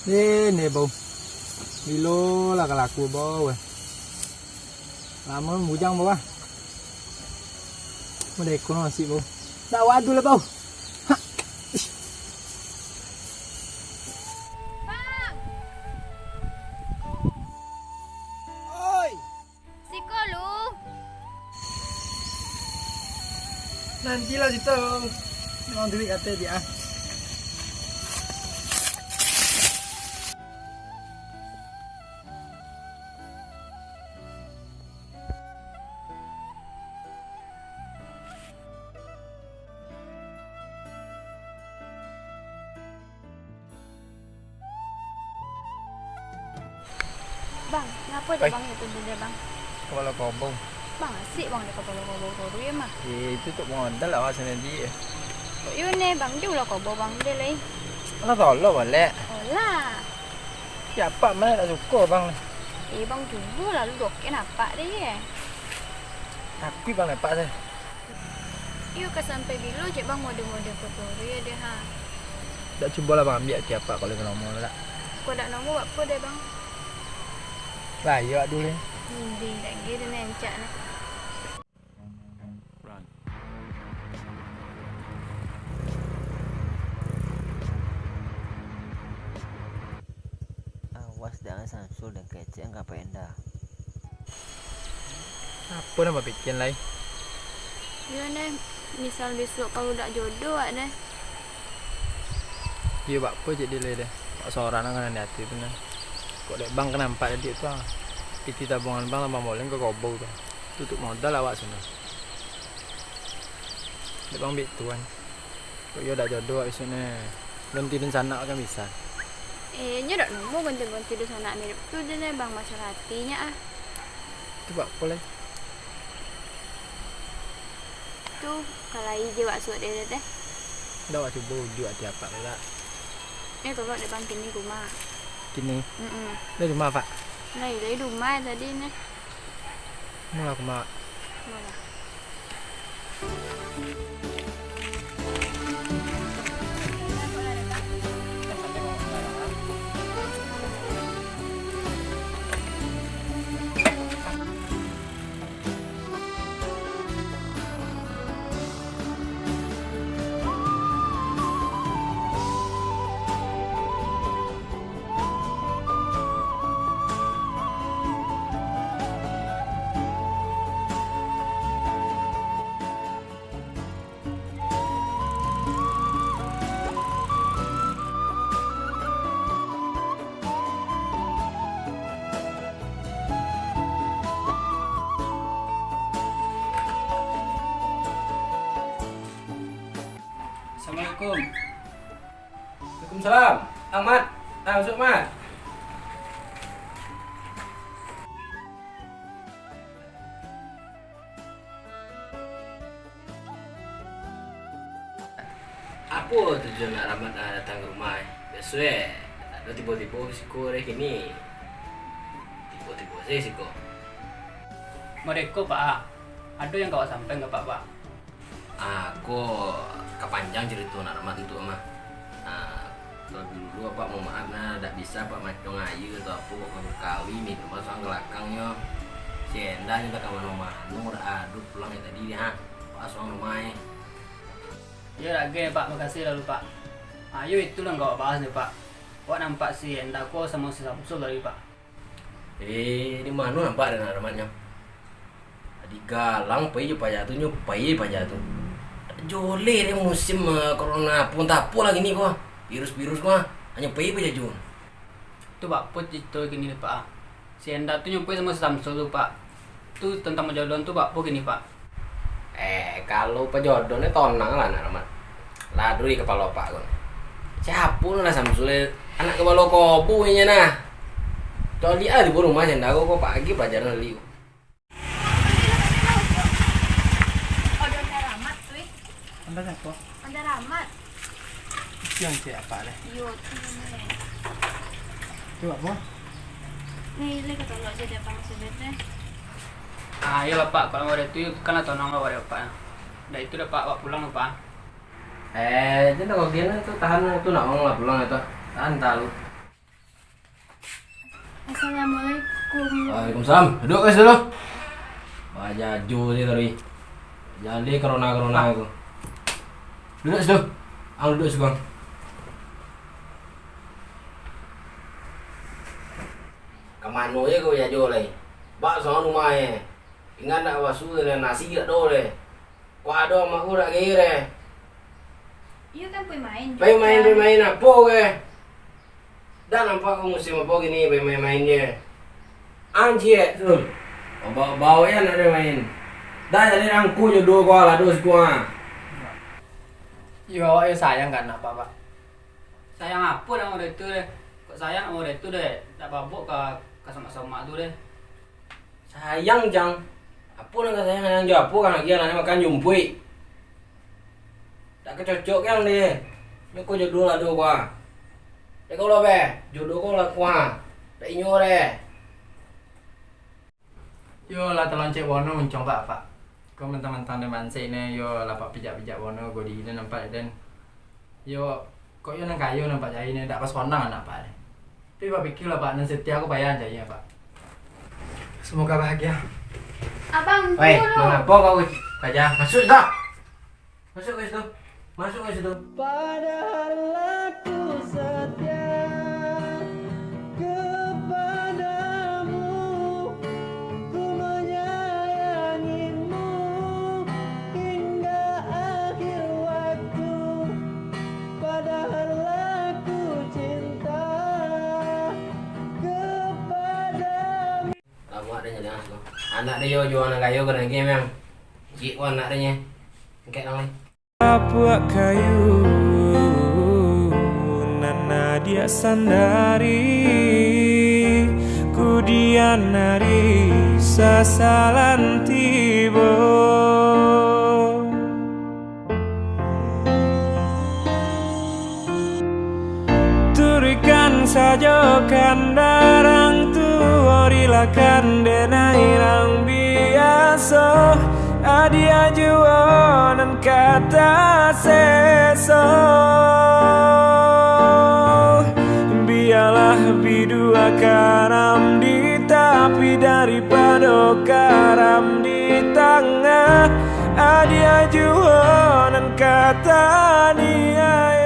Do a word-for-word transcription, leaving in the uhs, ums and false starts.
Eh, ne, Bau. Bilo lah ka laku, Bau, eh. Lamo bujang, Bau, ah. Mode ko nasib, Bau. Dak wadu lah, Bau. Ha. Ish. Bang! Oi! Siko lu. Nantilah situ. Memang duit kata dia. Bang, ngapo dek Bang itu buliah, Bang? Kapalo kobong. Bang, asik Bang dek kapalo kobong koruih mah. Eh, itu tu modal awak sendiri. Kok iyo ne, Bang, jo ulah kobong Bang dek lai. Alah, tolong boleh. Olah. Ya, apak mah tak suko, Bang. Eh, Bang, cubo lalu doken apak deh, ye. Takui, Bang, apak saya. Iyo ka sampai bilo cek Bang mode-mode kotori deh ha. Dak cubolah Bang ambiak ati apak kalau ka nomo tu dak. Kok dak nomo bak apo deh Bang? Lah iyo dulu. Indi dak ge deh nencak nah. Awas jangan Samsul dan kecek angka Pak Enda. Apo nan bapikian lai? Iyo neh, misal bisuak ka budak jodoh awak neh. Iyo, bak apo cek dek lai deh? Awak sorang nan kanai ati tu nah. Kok dek bang ka nampak tadi tu ah. Piti tabungan bang tambah moleng ka kobau tu. Tu untuak modal awak sudah. Dek bang bik tuan. Kok iyo dak jodoh awak bisuak neh. Lun tidun sanak kan bisa. Eh, nyo dak nomo ganti-ganti dunsanak mirip tu je neh bang, masalah atinyo ah. Tu bak apo lai? Tu, kalai je wak suok dek teh. Ndak wak cubo ujuak ati apak tu dak? Eh, tolok dek bang kini rumah. Kini? Mm-mm. Dari rumah apak? Lai, dari rumah tadi neh. Mulah aku mak. Mulah. Assalamualaikum. Waalaikumsalam. Amat, ah, masuk, Mat. Apo tujuan nak Rahmat, ah, datang ka rumah, eh? Biaso, eh, ado tibo-tibo siko deh kini. Tibo-tibo se siko. Mode ko, Pak, ah. Ado yang ka wak sampaian ka Pak, Pak. Ah, ko ka panjang carito nak Rahmat tu mah. Ah, talabiah dulu apak mohon maaf nah, dak bisa apak mancong aia atau apo, kok ka bakawi, mintak maaf surang ka balakangnyo. Si Endah nyo dak ka mano-mano, dak ado pulang dari tadi deh, ha. Apak surang rumah, eh. Iyo, dak ge, Pak. Makasih lalu, Pak. Ayo, itu lah ka wak bahas deh, Pak. Wak nampak si Endah ko samo si Samsul tadi, Pak. Eh, di mano nampak dek nak Rahmat nyo? Tadi galang pai jo paja tu, nyo pai paja tu. Dak joleh deh musim, eh, corona apo antah apo lah kini ko. Virus-virus ko, ah. Hanyo pai paja jo. Tu bak apo carito kini, Pak, ah? Si Endah tu nyo pai samo si Samsul tu, Pak. Tu tantang pajodohan tu bak apo kini, Pak? Eh, kalau pajodoh ni tonang lah, nak Rahmat. Lah, duri kapalo apak ko. Siapo lah Samsul, anak kapalo kobo inyo nah. Caliak ah di rumah janda ko, ko pagi pelajaran bali ko. Anda siapo? Anda Rahmat. Itu yang cek apak deh. Iyo, tu ni. Tu apo? Ni, lai ka tolok je dek abang sabanta. Ah, iyolah, Pak. Kalau model tu, kan lah tonang lah, Pak. Dah itu dah, Pak. Pak pulang lah, Pak. Eh, jan lah kau gin lah tu, tahan lah tu, nak uang lah pulang lah tu. Tahan, tahan lu. Assalamualaikum. Waalaikumsalam. Duduak ka situ lu. Bajajo se tadi. Jaleh corona-corona tu. Duduak situ. Ang duduak situ, Bang. Ka mano je kau bajajo lai? Bak sawa rumah e. Ingan nak basu nasi dak do deh. Kok ado amak ku dak gai deh. Iyo kan pai main. Pai main, pai main apo ke? Dak nampak ko musim apo kini pai main-main je. Anjiak tu. Bau-bau ya nak ado main. Dah jadi rangku jodoh ko lah dos ko ah. Yo, awak yo sayang ka anak, Pak. Sayang apo nak model tu deh? Kok sayang nak model tu deh? Dak babok ka, ka samak-samak tu deh. Sayang, Jang. Apo nan ka sayang, Jang? Jo apo ka lagi anaknyo makan jumpuik? Dak kacocok, Jang, deh. Nyo ko jodoh lah do ko ah. Dek ko lah, beh. Jodoh ko lah ko ah. Dak inyo deh. Yo lah taloncek bono muncong, Pak, Pak. Ko mentang-mentang den mansek ne, yo lah Pak pijak-pijak bono ko di den nampak den. Yo, kok yo nan kayo nampak cari ne, dak pasonang anak Pak ne. Tapi Pak pikir lah, Pak, nan setia ko payah cari, Pak. Semoga bahagia. Abang, weh, tunggu dulu. Mangapo kau kaja? Masuak dah. Masuak ka situ. Masuak ka situ. Padahal aku setia kepadamu, ku menyayangimu hingga akhir waktu. Padahal aku cinta kepadamu. Lamo dak den jadi anak tu. Anak den yo juo nan kayo ka nagih, Meng. Cik ko anak den nyo. Engkek nang lai. Apuak kayu nan adiak sandari, kudian ari sasalan tibo. Turuikan sajo kandarang tu, orilakan denai rang biaso, adiak juo nan ka taseso. Bialah bidua karam di tapi daripado karam di tangah, adiak juo nan ka taniayo.